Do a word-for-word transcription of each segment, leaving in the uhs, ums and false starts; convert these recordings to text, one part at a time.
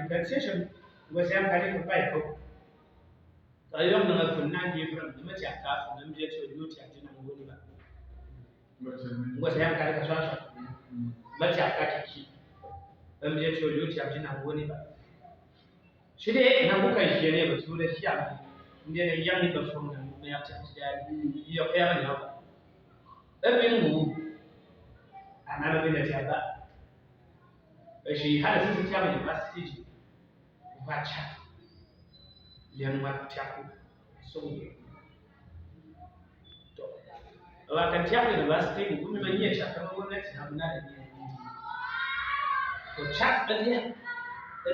Translation, ngwese yankari ka pai ko. Ka yom na fun na different, ma tiak ka fun, ma tiak so, yu tiak na ngoni ba. Ngwese yankari ka swaswa. Ma tiak ka kiki. Ma tiak so, yu tiak na ngoni ba. Sidi na buka jene ba tura siam. Ndene yam ni ba fun na ngoni ya tiak tiak. Yo kaya ni ba. Ebin ngu. Anana bina tiak ba. Shi hada sisi tiak ni ba sisi. Wacha. Lian wa tiaku. So. To. Wa ka tiaku ni ba siteng, kumi ma nye tiaku, ma wona tiaku na ni. To tiaku, lian.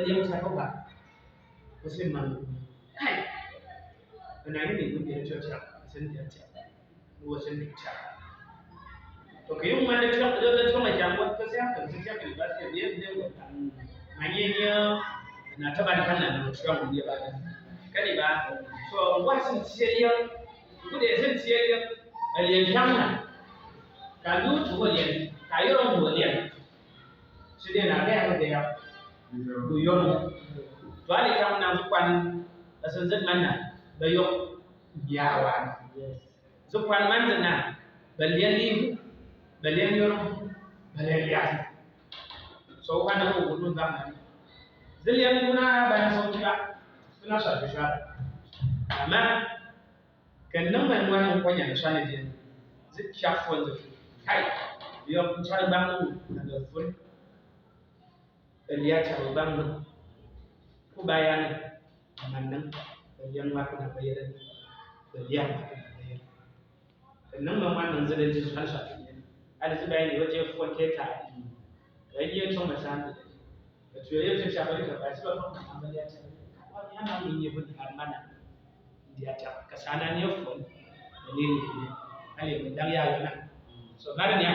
Lian tiaku ba. Ko se man. Kai. Na ni ni ni tiaku. Sen tiaku. Wo sen dik tiak. To ke yung mande tiak, yo da tiak ma jam wat ka siak, ka siak ka ba siak, dia dia wat. Manye nya na taban kan na no tiak dia ba. Kani ba. So, wat sen tiak ya. Ku de sen tiak ya. Alien tiak na. Ka yu tu alien. Ka yo tu alien. Sidi na ga ya ko de ya. Ku yo. To ali kam na kwan. Asen zet man na. Ba yo. Ya wa. Yes. Zi kwan man zi na, ba lian lim, ba lian yoro, ba lian liat. So, wan na ko gudun ba man. Zi lian kuna ba na so kula, kuna sa bisa. Ama, kan nan man wan ko nya sa ne din. Zi kya fon zi. Kai, yo kun sa ba mu, na da fon. Elia ca ba bang no. Ku bayan, man nang, bayan wa kuna bayan, bayan wa kuna bayan. Nang ma man nang zeden Jesus kan sa. Ali si bayan ni wate fuwa keta. Bayan ye chong masan. Batu ye te cha bari ka ba si ba ma bayan cha. Wa ni hana ni ye bun harmana. Dia cha kasana ni fuwa. Ni ni. Ali mun dang ya yana. So bari ni.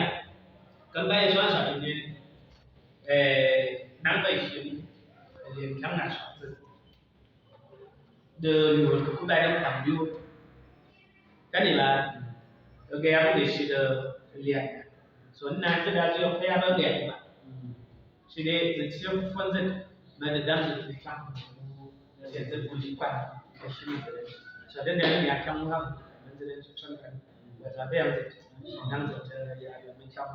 Kan bayan so sa ni. Eh, nang ba ishi, eh, nang na shatu. De liwon ko kuba da tam biwo. Kani ba, ga ya ko ishi de liya. So, na ta da yo ya ba ga ya ba. Shi de, de shi fon de, ma de dam de tam. De de buji kwa, ka shi de. So, de de ya kan ha, de de chon kan. Ba za be ya de, nang de ya ya me cham.